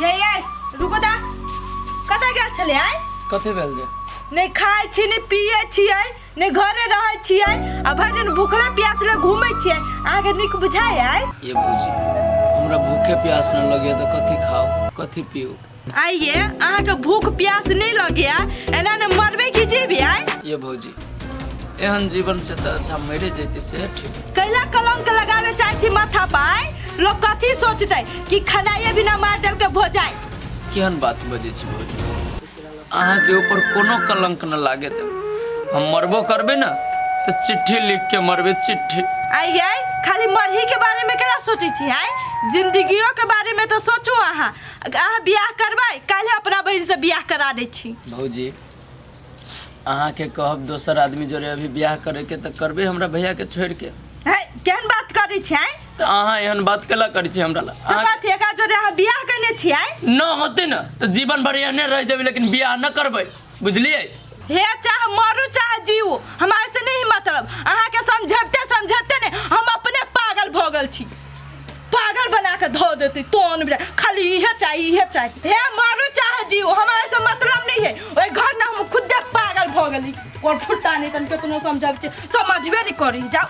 ये ये रुको दा, कतऽ गेल छलै आइ? कथी भेल जे? नहि खाइ छी, नहि पियै छियै, नहि घरे रहै छियै आ भरि दिन भूखले प्यासले घूमै छियै। अहाँके नीक बुझाइ आइ? ये भौजी, हमरा भूखे प्यास न लगे तऽ कथी खाओ कथी पीऊ? आइये अहाँके भूख प्यास नहि लगैया, एना ने मरबै कि जीबै आइ? ये भौजी, एहन जीवन से तऽ अच्छा मरे जैती से ठीक। कैला कलंक लगावे चाहे छी माथा पर आइ? लोग कथी सोचतै कि खनाइए बिना मार देलकै भोजाइ। केहन बात बजै छी भौजी, अहाँके ऊपर कोनो कलंक न लागे देब। हम मरबो करबै ने तऽ चिट्ठी लिख के मरबै, चिट्ठी। आइ आइ खाली मरही के बारे में केना सोचै छी आइ? जिंदगियो के बारे में तऽ सोचू। अहाँ अहाँ बियाह करबै, काल्हि अपना बहिन से बियाह करा दै छी। भौजी, अहाँके कहब दोसर आदमी जोरे अभी बियाह करैके तऽ करबै हमरा भैया के छोड़ि के? है, केहन बात करै छी आइ? तऽ अहाँ एहन बात केला करै छी हमरा लए? तऽ कथी एकरा जोरे अहाँ बियाह केने छी आइ? न होतै ने तऽ जीवन भर एहने रहि जेबै, लेकिन बियाह न करबै, बुझलियै? हे, चाहे मरू चाहे जीऊ, हमरा से नहीं मतलब। अहाँके समझबते समझबते ने हम अपने पागल भऽ गेल छी। पागल बना के धो देती तोन बिना, खाली इहे चाही इहे चाही। हे, मरू चाहे जीऊ, हमरा से मतलब नहीं है। ओहि घर ने हम खुदे पागल भऽ गेली। कोन फुट्टा नहीं तन केतनो समझब छै समझबे नहीं करी। जाओ।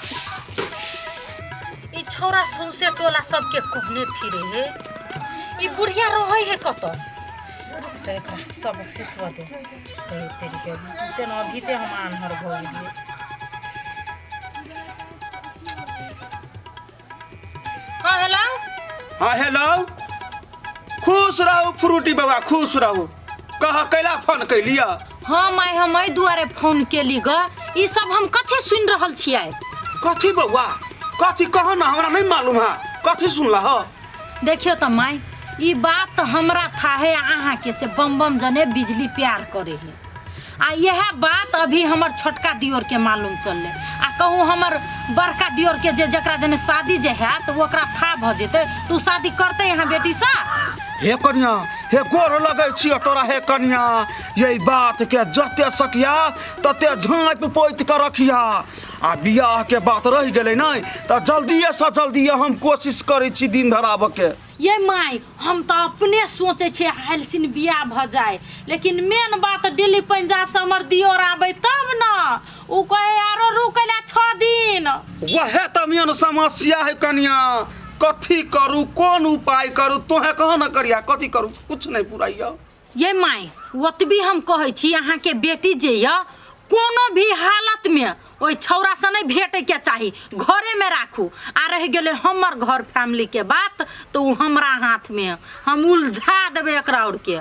ई छौड़ा सौंसे टोला सबके कहने फिरे हे। ई बुढ़िया रहै हे कतऽ? रुक तऽ एकरा सबक सिखबऽ दे। ते तेरी के तेना अभी ते हम आन्हर भऽ गेलियै। हाँ हेलो। हाँ हेलो, खुश रहू फ्रूटी बाबा, खुश रहू। कह कैला फोन कैलिया? हाँ माय, हम एहि दुआरे फोन केली ग, ई सब हम कथी सुनि रहल छियै? कथी बौआ, कथी कह ना, हमरा नहीं मालूम है कथी सुनला ह। देखियो तऽ माय, ई बात तऽ हमरा थाहे अहाँके से बम बम जने बिजली प्यार करे है, आ इएह बात अभी हमर छोटका दियोरके मालूम चललै। आ कहूँ हमर बड़का दियोरके जे जकरा जने शादी जे हैत ओकरा था भऽ जेतै तऽ ओ शादी करतै यहाँ बेटीसँ? हे कनिया, हे गोर लगै छियो तोरा। हे कनिया, ये बात के जते सकिया तते झाँपि पोति के रखिया। आ बियाह के बात रहि गेलै नहि तऽ जल्दिए से जल्दिए हम कोशिश करै छी दिन धराबऽ के। ये माय, हम तऽ अपने सोचै छियै हालसिन बियाह भऽ जाय, लेकिन मेन बात दिल्ली पंजाब से हमर दियोर आबै तब ने। ओ कहे आरो रुकै ला 6 दिन। वहे तऽ मेन समस्या है कनिया, कथी करू, कोन उपाय करू, तोहे कह न करिया कथी करू, कुछ नहीं पुराइया। ये माय, ओतबी हम कहै छी अहाँके बेटी जे यऽ कोनो भी हालतमे ओहि छौड़ासँ नहि भेटैके चाही, घरेमे राखू। आ रहि गेलै हमर घर फैमिलीके बात तऽ ओ हमरा हाथमे है, हम उलझा देबै एकरा आओरके।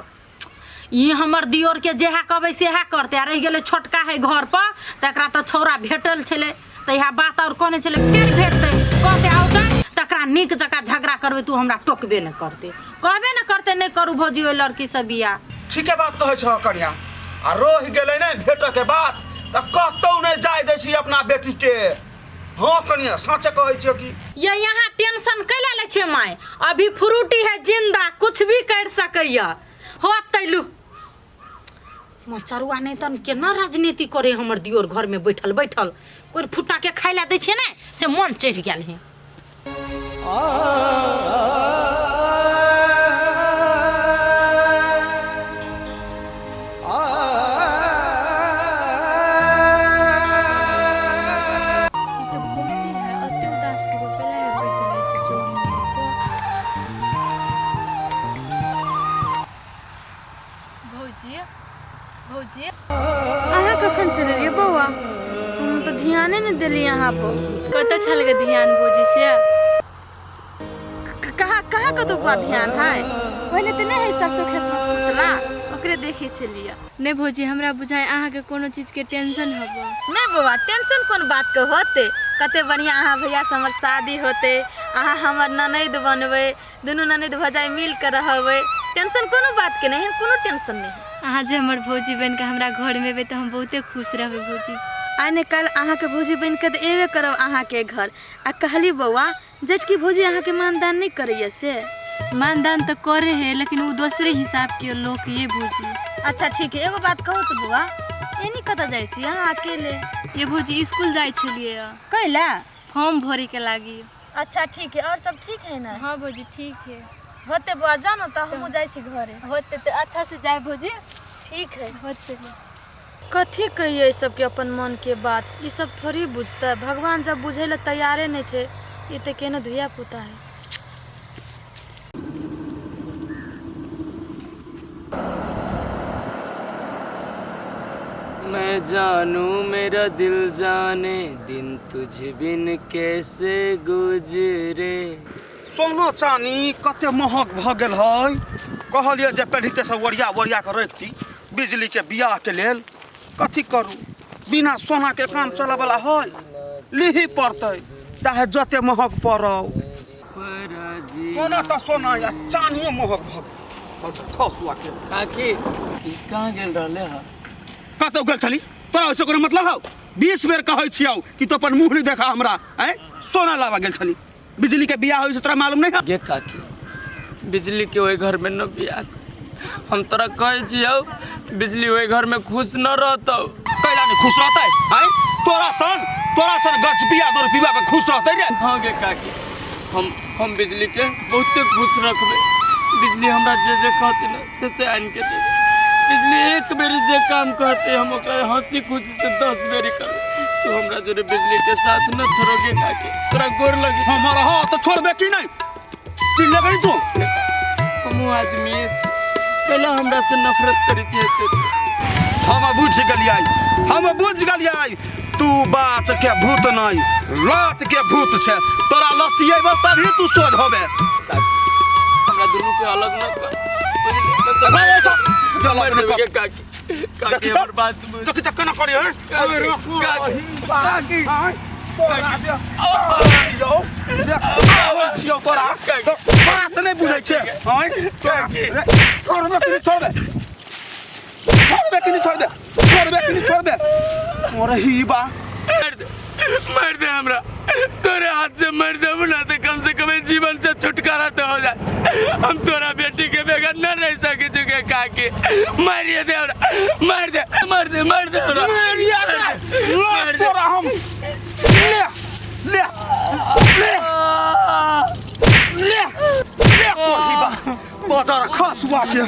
ई हमर दियोरके जेहा कहबै सेहा करतै। आ रहि गेलै छोटका है घर पर तऽ एकरा तऽ छौड़ा भेटल छलै तऽ इएह बात आओर कहने छलै, फेर भेटतै कहतै औतै तकरा नीक जकाँ झगड़ा करबै तऽ ओ हमरा टोकबे नहि करतै, कहबे नहि करतै नहि करू भौजी ओहि लड़कीसँ बियाह। ठीके बात कहै छह कनिया। आ रहि गेलै नहि भेटऽके बात तऽ कतौ नहि जाय दै छी अपना बेटीके। हाँ कनिया, सच कहै छियौ कि। ये यहाँ टेंशन कैला लै छियै माय, अभी फ्रूटी है जिंदा, कुछ भी कर सकैया। हो तैलू मचरुआ नहि तन केना राजनीति करे हमर दियोर घर में बैठल बैठल कोई फुट्टा के खाय ला दै छै ने से मन चढ़ि गेल है। ई तऽ भौजी है, अते उदास भऽ कऽ कैला है बैसल रहै छै चौरी पर? भौजी, भौजी, अहाँ कखन चललियै बौआ? हम तऽ ध्याने नहि देलियै अहाँ पर। कतऽ छल गे ध्यान भौजी से? कहाँ कहाँ कतौ बौआ ध्यान है? पहिले तऽ नहि है सरसों खेत में पुतला, ओकरे देखै छलियै। नहि भौजी, हमरा बुझाइ अहाँके कोनो चीजके टेंशन हबऽ। नहि बौआ, टेंशन कोन बातके होतै? कते बढ़िआँ अहाँ भैयासँ हमर शादी होतै, अहाँ हमर ननैद बनबै, दुनू ननैद भौजाइ मिल के रहबै। टेंशन कोनो बात के नहीं, कोनो टेंशन नहीं। अहाँ जे हमर भौजी बनि के हमरा घर में एबै तऽ हम बहुते खुश रहबै भौजी। आइ ने काल्हि अहाँके भौजी बनि के तऽ एबे करब अहाँके घर। आ कहली बौआ, जेठकी भौजी अहाँके मानदान नहि करैया से? मानदान तऽ करे है, लेकिन ओ दोसरे हिसाब के लोक ये भौजी। अच्छा ठीक है, एगो बात कहू तऽ बौआ, एनी कतऽ जाइ छी अहाँ अकेले? ये भौजी, स्कूल जाइ छलियै। कैला? फॉर्म भरे के लागी। अच्छा ठीक है, और सब ठीक है ना? हाँ भौजी ठीक है। होते बौआ जाओ ने तऽ हमहूँ जाइ छी घरे। होते तऽ अच्छा से जाय भौजी। ठीक है। होते। कथी कहियै सबके अपन मनके बात, ई सब थोड़ी बुझतै। भगवान जब बुझै लए तैयारे नहि छै, ई तऽ केहनो धिया पुता है। मैं जानू मेरा दिल जाने दिन तुझ बिन कैसे गुजरे। सोनो चानी कते महग भऽ गेल है। कहलियै जे पहिलते से ओरिया ओरिया कऽ रखती बिजलीके बियाहके लेल। कथी करू, बिना सोनाके काम चलऽवला है? लिही पड़तै चाहे जते महग पड़ौ। सोना तऽ सोना या चानियो महग भऽ गेल। खसुआ के काकी की कहाँ गेल रहले हँ? कतौ गेल छली? तोरा ओहिसँ कोनो मतलब हौ? 20 बेर कहै छियौ कि तो अपन मुँह नहि देखा हमरा। आँय, सोना लाबऽ गेल छली, बिजली के बियाह होइ से तोरा मालूम नहीं है? गे काकी, बिजली के ओहि घर में न बियाह कर। हम तोरा कहै छियौ बिजली ओहि घर में खुश न रहतौ। कैला नहीं खुश रहतै? आँय, तोरा सन गच बिया दो पीबा पे खुश रहतै रे? हाँ गे काकी, हम बिजली के बहुते खुश रखबै। बिजली हमरा जे जे कहती न से आनि के देबै। बिजली एक बेरी जे काम कहते हम ओकरा हंसी खुशी से 10 बेरी करबै। तू हमरा जोरे बिजली के साथ न छोड़ोगे काकी, तोरा गोर लगी। हमर हाँ तो छोड़बे की नहीं? चिल्ले करी तू? हमहूँ आदमीये छी, कैला हमरा से नफरत करै छी एते? हम बुझ गेलियै, हम बुझ गेलियै, तू बात के भूत नहीं लात के भूत छे। तोरा लतियेबो तभी तू सोझ होबे। काकी, हमरा दुनू के अलग न कर। चलो मर जेबै गे काकी। काकी, देखी तऽ। हमर बात बुझ। देखी तऽ केना करी है? काकी, काकी, तोरा बात नहि बुझै छै। छोड़बे कि नहि छोड़बे? छोड़बे कि नहि छोड़बे? छोड़बे कि नहि छोड़बे? मोर ही बा मार दे, मार दे हमरा, तोरे हाथ से मर जाबू ना तो कम से कम जीवन से छुटकारा तो हो जाए। हम तोरा बेटी के बगैर न रह सके चुके काकी। मारिए दे हमरा, मार दे, मार दे, मार दे हमरा। मारिए दे, मार दे। तोरा हम ले ले ले ले ले कोठी बा बाजार खसुआ के।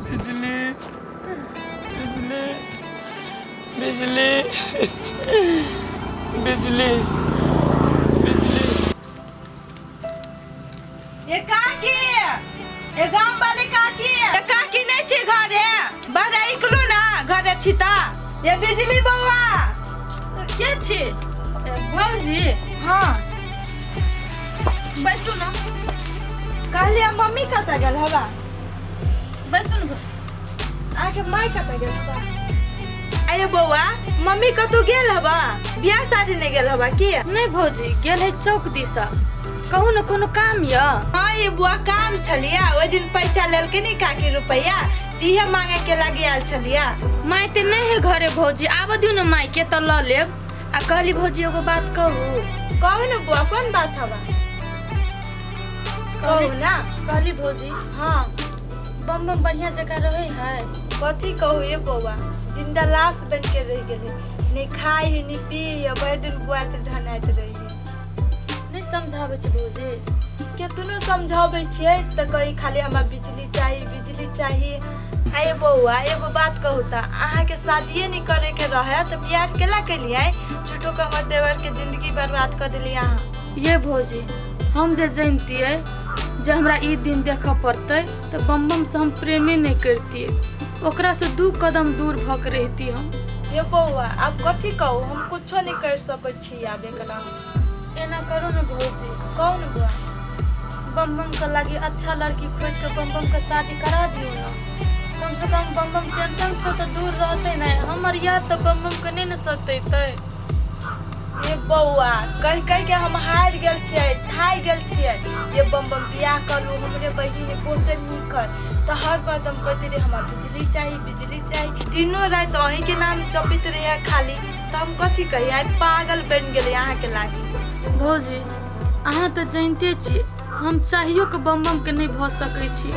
बिजली, बिजली, बिजली, बिजली, बिजली। ए काकी, ए गाम वाली काकी, ए काकी नहीं छी घरे, बाहर निकलू ना घरे छी ता। ए बिजली बौआ। के छी? भौजी। हाँ बैसू ना। कहलियै मम्मी कतऽ गेल हवा? बैसू ने भौजी। अहाँके माय कतऽ गेल हवा? अरे बौआ, मम्मी कतौ गेल हवा? बियाह शादी नहि गेल हवा की? नहीं भौजी, गेल है चौक दिशा, कहू ने कोनो काम यऽ? हाँ ये बुआ काम छलिया, ओहि दिन पैसा लेलकै नी काकी रुपैआ, इहे मांगे के लागी आयल छलिया। माय तऽ नहि है घरे भौजी, आबऽ दियौ ने माय के तऽ लऽ लेब। आ कहली भौजी एगो बात कहू? कहू ने बुआ, कोन बात हवा? कहू ना। कहली भौजी। हाँ। बम बम बढ़िया जगह रहे है? कथी कहू ये बौआ, जिंदा लाश बन के रह गेलै, नहीं खाई है नहीं पी है, भरि दिन बुआइत ढनाइत रही है। नहीं समझाबै छै भौजी? केतनो समझाबै छियै तऽ कही खाली हमरा बिजली चाही, बिजली चाही। आये बौआ, एगो बात कहू तऽ, अहाँके शादिये नहीं करे के रहे तऽ बियाह केला केलियै? झूठो के हमर देवर के जिंदगी बर्बाद कऽ देलियै अहाँ। ये भौजी, हम जे जनितियै जे हमरा ई दिन देखऽ पड़तै तऽ बम बम से हम प्रेमे नहीं करतियै, ओकरा से 2 कदम दूर भऽ के रहिती हम। ये बौआ, आब कथी कहू, हम कुछो नहीं कर सकै छी आब एकरा। एना करू ने भौजी। कहू ने बौआ। बम बम के लागी अच्छा लड़की खोज के बम बम के शादी करा दियौ ने, कम से कम बम बम टेंशन से तऽ दूर रहतै ने, हमर याद तऽ बम बम के नहीं ने सतेतै। ये बौआ, कहि कहि के हम हारि गेल छियै, थाकि गेल छियै। ये बम बम बियाह करू, हमरे बहिन बहुते नीक है, तऽ हर बात हम कहते रही हमरा बिजली चाही, बिजली चाही। दिनो राति अहीँके नाम जपैत रहिए खाली, तऽ हम कथी कही, आइ पागल बनि गेलै अहाँके लागी। भौजी, अहाँ तऽ जनिते छियै हम चाहियो के बम बम के नहीं भऽ सकै छी,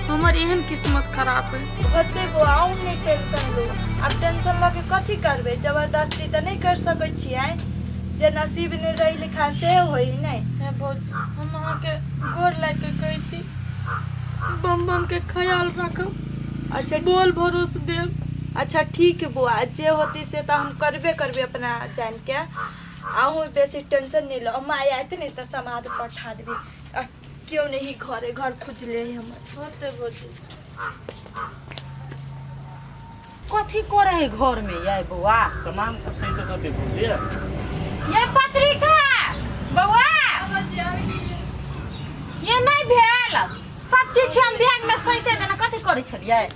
हमर एहन किस्मत खराब है। होतै बौआ, अहूँ नहि टेंशन लू। आब टेंशन लऽ के कथी करबै, जबरदस्ती तऽ नहि करि सकै छियै। जे नसीब नहि रही लिखा से होई नहि। हे भौजी, हम अहाँके गोर लागि के कहै छी, बम बम के ख्याल राखब। अच्छा। बोल भरोस देब। अच्छा ठीक है बौआ, जे होती से तऽ हम करबे करबे अपना जान के। अहूँ बेसी टेंशन नहीं लो। माय आयत नहीं तऽ समाद पठा देबी। आ क्यों नहीं घरे घर खुजले है हमर। होते भौजी। कथी करे है घर में ये बौआ? सामान सब सही तऽ होते भौजी। ये पत्रिका बौआ, ये नहीं भेल सब चीज छै, हम बैग में सैते देना। कथी करै छलियै?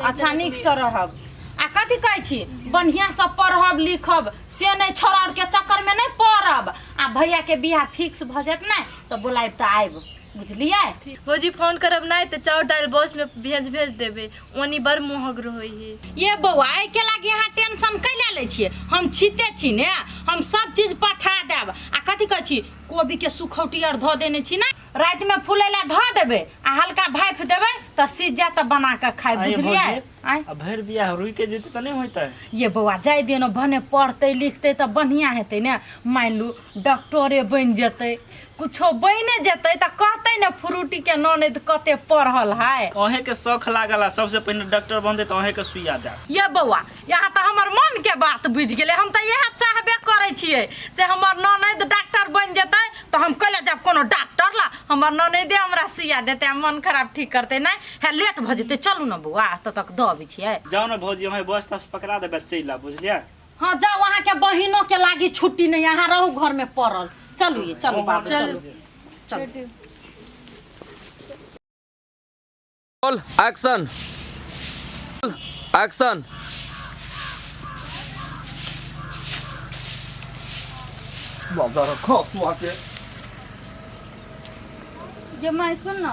अच्छा नीक से रहब आ कथी कहै छी, बढ़िया से पढ़ब लिखब से नहीं, छोड़ा के चक्कर में नहीं पड़ब। आ भैया के बियाह फिक्स भऽ जायत ने तऽ बोलायब तऽ आयब, बुझलियै? भौजी फोन करब नहीं तऽ चाउर दालि बस में भेज भेज देबै, ओनी बड़ महग रहै है। ये बौआ, एहिके लागी अहाँ टेंशन कैला लै छियै? हम छिते छी ने, हम सब चीज पठा देब। आ कथी कहै छी, कोबी के सुखौटी आर धऽ देने छी ने, रातिमे फूलै लए धऽ देबै आ हल्का भाफि देबै तऽ सिझ जायत, तऽ बना कऽ खाय, आँय बुझलियै? भौजी, आँय आ भरि बियाह रुकि जेतै तऽ नहि होइतै? ये बौआ, जाय दियौ ने, भने पढ़तै लिखतै तऽ बढ़िआँ हेतै ने। मानि लू डॉक्टरे बनि जेतै, कुछो बनि जेतै तऽ कहतै ने फ्रूटी के ननैद कते पढ़ल है। अहें के शौख लागल आ सबसे पहिने डॉक्टर बनतै तऽ अहें के सुइया देब। ये बौआ, यहाँ तऽ हमर मन के बात बुझि गेलै। हम तऽ इएह चाहबे करै छियै से हमर ननैद डॉक्टर बनि जेतै तऽ हम कैला जायब कोनो डॉक्टर ला, हमर ननैदे हमरा सुइया देतै आ मन खराब ठीक करतै। नहि हे, लेट भऽ जेतै, चलू ने बौआ, एतऽ तक दऽ अबै छियै। जाउ ने भौजी, अहें बस तस पकड़ा देबै, चलि आब, बुझलियै? हाँ जाउ, अहाँके बहिनो के लागी छुट्टी नहीं, अहाँ रहू घर में पड़ल। चलू ये, चलू बाबू, चलू चलू। Roll action, action. बाबा रखो के। गे माय सुन न।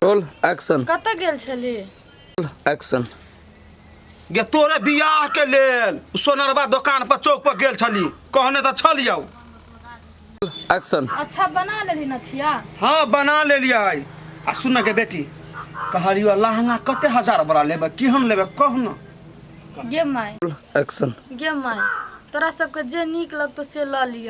Roll action. कतऽ गेल छली? एक्शन। गे तोरे बियाह के लेल सोनरबा दोकान पर चौक पर गेल छली, कहने तऽ छलियौ। एक्शन। अच्छा बना लेली नथिया? हाँ बना लेलियै। आ सुन गे बेटी, कहलियौ लहंगा कते हजार वाला लेबै, केहन लेबै कह न। गे माय। एक्शन। गे माय, तोरा सबके जे नीक लगतौ से लऽ लिअ।